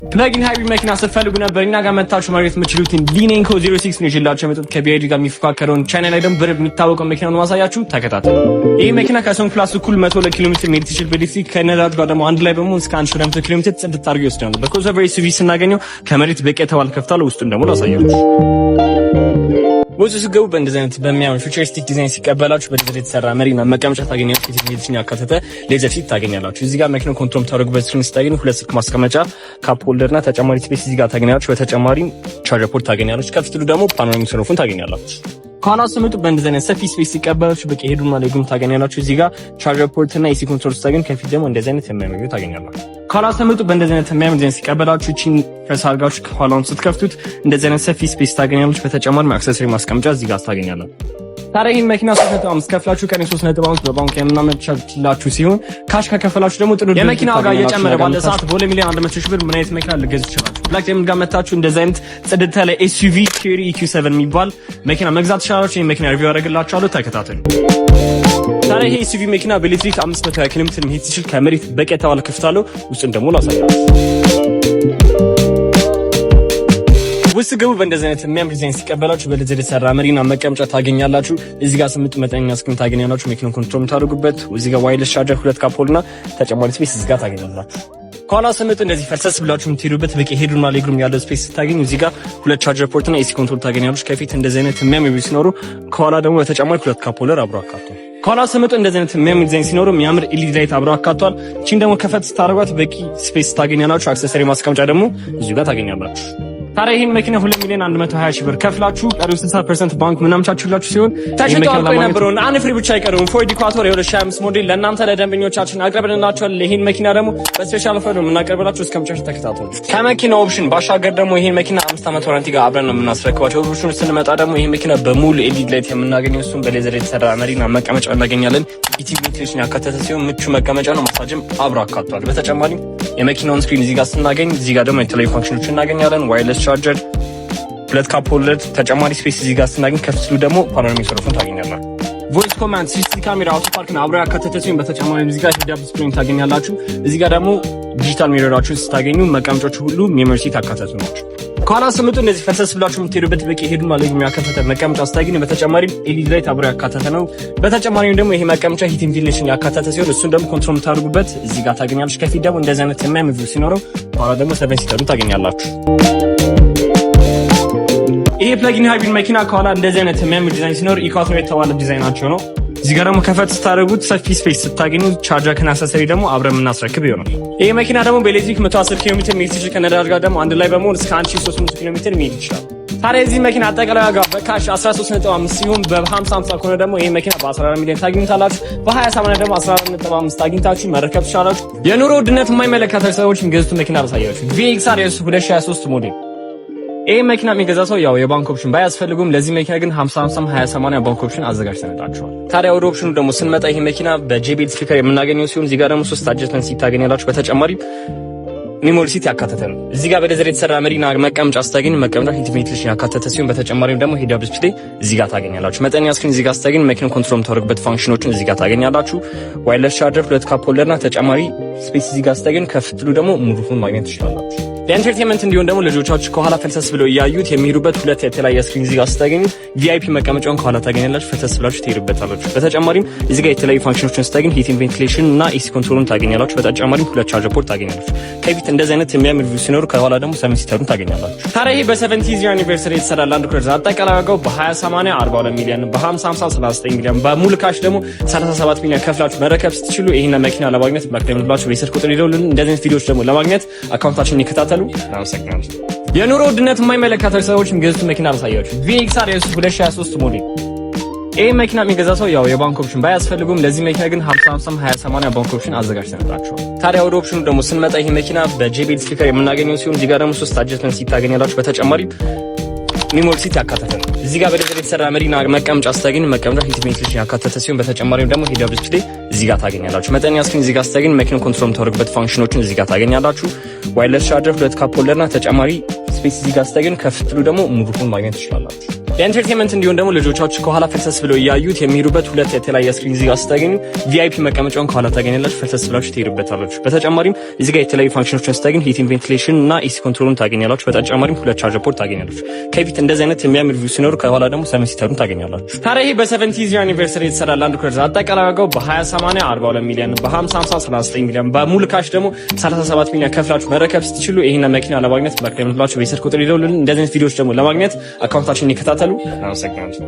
Plug-in hybrid መኪና ስትፈልጉ ነበር። እኛ ጋር መታችሁ ማግኘት የምችሉትን Li Neng 06 ነው ይዤላችሁ የመጡት፣ ከ BYD ጋር የሚፎካከረውን፣ ቻይና ላይ ደግሞ በደንብ የሚታወቀው መኪና ነው ማሳያችሁ። ተከታተሉ። ይህ መኪና ከ Song Plus እኩል 102 ኪሎ ሜትር መሄድ ሲችል በኤሌክትሪክ ከነዳጅ ጋር ደግሞ አንድ ላይ በመሆን እስከ 1200 ኪሎ ሜትር ጽድት አድርገው ይወስዳሉ። በ crossover SUV ስናገኘው ከመሬት በቂ የተባለ ከፍታ አለው። ውስጡን ደግሞ ላሳያችሁ። ውስጥ ስትገቡ በእንደዚህ አይነት በሚያምር futuristic design ሲቀበላችሁ በ leather የተሰራ መሪና መቀመጫ ታገኛላችሁ። ቴክኖሎጂን ያካተተ leather seat ታገኛላችሁ። እዚህ ጋር መኪናው control ታደርጉበት screen ስታገኙ ሁለት ስልክ ማስቀመጫ፣ cup holder እና ተጨማሪ space እዚህ ጋር ታገኛላችሁ። በተጨማሪም charger port ታገኛላችሁ። ከፍ ስትሉ ደግሞ panoramic sunroof ኡን ታገኛላችሁ። ከኋላ ስትመጡ በእንደዚህ አይነት ሰፊ space ሲቀበላችሁ በቂ headroom ና legroom ታገኛላችሁ። እዚህ ጋር charger port እና AC control ስታገኙ ከፊት ደግሞ እንደዚህ አይነት የሚያምር ታገኛላችሁ። ከኋላ ስትመጡ በእንደዚህ አይነት የሚያምር ዲዛይን ሲቀበላችሁ እቺን ፕሬስ አድርጋችሁ ከኋላውን ስትከፍቱት እንደዚህ አይነት ሰፊ space ታገኛላችሁ። በተጨማሪም accessory ማስቀመጫ እዚህ ጋር ታገኛላችሁ። ታዲያ ይህን መኪና 3.5 ከፍላችሁ ቀሪ 3.5 በባንክ የምናመቻችላችሁ ሲሆን cash ከከፈላችሁ ደግሞ ጥሩ። የመኪና ዋጋ እየጨመረ ባለ ሰዓት በ2 ሚሊዮን 100 ሺህ ብር ምን አይነት መኪና ልገዙ ይችላችሁ? Black Diamond ጋር መታችሁ እንደዚህ አይነት ጽድት ያለ SUV Chery EQ7 የሚባል መኪና መግዛት ትችላላችሁ። ይህን መኪና review አደርግላችኋለሁ። ተከታተሉ። ታዲያ ይሄ SUV መኪና በኤሌክትሪክ 520 ኪሎ ሜትር መሄድ ሲችል ከመሬት በቂ የተባለ ከፍታ አለው። ውስጡን ደግሞ ላሳያችሁ። ውስጥ ስትገቡ በእንደዚህ አይነት የሚያምር ዲዛይን ሲቀበላችሁ በ leather የተሰራ መሪና መቀመጫ ታገኛላችሁ። እዚህ ጋር ስምንት መጠነኛ screen ታገኛላችሁ። መኪናውን control የምታደርጉበት እዚህ ጋር wireless charger፣ ሁለት cup holder እና ተጨማሪ space እዚህ ጋር ታገኛላችሁ። ከኋላ ስትመጡ እንደዚህ ፈልሰስ ብላችሁ የምትሄዱበት በቂ headroom ና legroom ያለው space ስታገኙ እዚህ ጋር ሁለት charger port እና AC control ታገኛላችሁ። ከፊት እንደዚህ አይነት የሚያምር ሲኖሩ ከኋላ ደግሞ በተጨማሪ ሁለት cup holder አብሮ አካቷል። ከኋላ ስትመጡ እንደዚህ አይነት የሚያምር ዲዛይን ሲኖሩ የሚያምር LED light አብሮ አካቷል። እቺን ደግሞ ከፈት ስታደርጓት በቂ space ታገኛላችሁ። Accessory ማስቀመጫ ደግሞ እዚሁ ጋር ታገኛላችሁ። ታዲያ ይህን መኪና 2 ሚሊዮን 120 ሺህ ብር ከፍላችሁ ቀሪው 60% ባንክ ምናመቻችላችሁ ሲሆን ተሽጦ አልቆ የነበረውን አንድ ፍሬ ብቻ አይቀርም Ford Equator የ2025 ሞዴል ለእናንተ ለደንበኞቻችን አቅርበንላችኋል። ይህን መኪና ደግሞ በ special offer ነው የምናቀርብላችሁ። እስከ መጨረሻ ተከታተሉ። ከመኪና option ባሻገር ደግሞ ይህን መኪና 5 ዓመት warranty ጋር አብረን ነው የምናስረክባቸው። Option ስንመጣ ደግሞ ይህን መኪና በሙሉ LED light የምናገኘው እሱም በ leather የተሰራ መሪና መቀመጫ እናገኛለን። Heating ventilation ያካተተ ሲሆን ምቹ መቀመጫ ነው። ማሳጅም አብሮ አካቷል። በተጨማሪም የመኪናውን screen እዚህ ጋር ስናገኝ እዚህ ጋር ደግሞ የተለያዩ function ኦች እናገኛለን። Wireless charger፣ ሁለት cup holder፣ ተጨማሪ space እዚህ ጋር ስናገኝ ከፍ ሲሉ ደግሞ panoramic sunroof ኡን ታገኛላችሁ። Voice command፣ CCTV camera፣ auto park ን አብሮ ያካተተ ሲሆን በተጨማሪም እዚህ ጋር head up display ታገኛላችሁ። እዚህ ጋር ደግሞ digital mirror ኣችሁን ስታገኙ መቀመጫዎቹ ሁሉ memory seat ያካተቱ ናቸው። ከኋላ ስትመጡ እንደዚህ ፈልሰስ ብላችሁ የምትሄዱበት በቂ headroom ና legroom ያካተተ መቀመጫ ስታገኙ በተጨማሪም LED light አብሮ ያካተተ ነው። በተጨማሪም ደግሞ ይሄ መቀመጫ heating ventilation ያካተተ ሲሆን እሱን ደግሞ control የምታደርጉበት እዚህ ጋር ታገኛላችሁ። ከፊት ደግሞ እንደዚህ አይነት የሚያምር view ሲኖረው ከኋላ ደግሞ seven seater ኡን ታገኛላችሁ። ይሄ plug-in hybrid መኪና ከኋላ እንደዚህ አይነት የሚያምር ዲዛይን ሲኖር Equator የተባለ ዲዛይናቸው ነው። እዚህ ጋር ደግሞ ከፈት ስታደርጉት ሰፊ space ስታገኙ charger ከነ accessory ደግሞ አብረን የምናስረክብ ይሆናል። ይሄ መኪና ደግሞ በኤሌክትሪክ 110 ኪሎ ሜትር መሄድ ሲችል ከነዳጅ ጋር ደግሞ አንድ ላይ በመሆን እስከ 1300 ኪሎ ሜትር መሄድ ይችላል። ታዲያ የዚህ መኪና አጠቃላይ ዋጋ በ cash 13.5 ሲሆን በ50 50 ከሆነ ደግሞ ይሄ መኪና በ14 ሚሊዮን ታግኙታላችሁ። በ20 80 ደግሞ 14.5 አግኝታችሁ መረከብ ትችላላችሁ። የኑሮ ውድነት የማይመለከታቸው ሰዎች የሚገዙት መኪና ላሳያችሁ። VXR 2023 ሞዴል። ይህ መኪና የሚገዛ ሰው ያው የባንክ option ባያስፈልጉም ለዚህ መኪና ግን 50 50 20 80 ባንክ option አዘጋጅተንላችኋል። ታዲያ ወደ option ኑ ደግሞ ስንመጣ ይሄ መኪና በ JBL speaker የምናገኘው ሲሆን እዚህ ጋር ደግሞ ሶስት adjustment seat ታገኛላችሁ። በተጨማሪም memory seat ያካተተ ነው። እዚህ ጋር በ leather የተሰራ መሪና መቀመጫ ስታገኝ መቀመጫ heat ventilation ያካተተ ሲሆን በተጨማሪም ደግሞ head up display እዚህ ጋር ታገኛላችሁ። መጠነኛ screen እዚህ ጋር ስታገኝ መኪናው control የምታደርጉበት function ኦችን እዚህ ጋር ታገኛላችሁ። Wireless charger፣ ሁለት cup holder እና ተጨማሪ space እዚህ ጋር ስታገኙ ከፍ ስትሉ ደግሞ moonroof ኡን ማግኘት ትችላላችሁ። ለ entertainment እንዲሆን ደግሞ ልጆቻችሁ ከኋላ ፈልሰስ ብለው እያዩት የሚሄዱበት ሁለት የተለያየ screen እዚህ ጋር ስታገኙ VIP መቀመጫውን ከኋላ ታገኛላችሁ። ፈልሰስ ብላችሁ ትሄዱበታላችሁ። በተጨማሪም እዚህ ጋር የተለያዩ function ኦችን ስታገኙ heating ventilation እና AC control ኡን ታገኛላችሁ። በተጨማሪም ሁለት charger port ታገኛላችሁ። ከፊት እንደዚህ አይነት የሚያምር view ሲኖሩ ከኋላ ደግሞ seven seater ኡን ታገኛላችሁ። ታዲያ ይሄ በ 70 anniversary የተሰራ Land Cruiser አጠቃላይ ዋጋው በ20 80 42 ሚሊዮን፣ በ50 50 39 ሚሊዮን፣ በሙሉ cash ደግሞ 37 ሚሊዮን ከፍላችሁ መረከብ ስትችሉ ይህን መኪና ለማግኘት Black Diamond ብላችሁ በስልክ ቁጥር ይደውሉልን። እንደዚህ አይነት ቪዲዮዎች ደግሞ ለማግኘት account ኣችንን ይከታተሉ። አመሰግናለሁ። የኑሮ ውድነት የማይመለከታቸው ሰዎች የሚገዙት መኪና ላሳያችሁ። VXR 2023 ሞዴል። ይህ መኪና የሚገዛ ሰው ያው የባንክ option ባያስፈልጉም ለዚህ መኪና ግን 50 50 20 80 ባንክ option አዘጋጅተንላችኋል። ታዲያ ወደ option ኑ ደግሞ ስንመጣ ይሄ መኪና በ JBL speaker የምናገኘው ሲሆን እዚህ ጋር ደግሞ ሶስት adjustment seat ታገኛላችሁ። በተጨማሪም memory seat ያካተተ ነው። እዚህ ጋር በ leather የተሰራ መሪና መቀመጫ ስታገኝ መቀመጫ heat ventilation ያካተተ ሲሆን በተጨማሪም ደግሞ head up display እዚህ ጋር ታገኛላችሁ። መጠነኛ screen እዚህ ጋር ስታገኝ መኪናው control የምታደርጉበት function ኦችን እዚህ ጋር ታገኛላችሁ። Wireless charger፣ ሁለት cup holder እና ተጨማሪ space እዚህ ጋር ስታገኙ ከፍ ስትሉ ደግሞ moonroof ኡን ማግኘት ትችላላችሁ። ለ entertainment እንዲሆን ደግሞ ልጆቻችሁ ከኋላ ፈልሰስ ብለው እያዩት የሚሄዱበት ሁለት የተለያየ screen እዚህ ጋር ስታገኙ VIP መቀመጫውን ከኋላ ታገኛላችሁ። ፈልሰስ ብላችሁ ትሄዱበታላችሁ። በተጨማሪም እዚህ ጋር የተለያዩ function ኦችን ስታገኙ heating፣ ventilation እና AC control ኡን ታገኛላችሁ። በተጨማሪም ሁለት charge port ታገኛላችሁ። ከፊት እንደዚህ አይነት የሚያምር view ሲኖሩ ከኋላ ደግሞ seven seater ኡን ታገኛላችሁ። ታዲያ ይሄ በ70 anniversary የተሰራ ላንድ ክሩዘር አጠቃላይ ዋጋው በ20/80 42 ሚሊዮን፣ በ50/50 39 ሚሊዮን፣ በሙሉ cash ደግሞ 37 ሚሊዮን ከፍላችሁ መረከብ ስትችሉ ይህን መኪና ለማግኘት በክለምትላችሁ በስልክ ቁጥር ይደውሉልን። እንደዚህ አይነት ቪዲዮዎች ደግሞ ለማግኘት account ኣችንን ይከታተሉ። አመሰግናለሁ።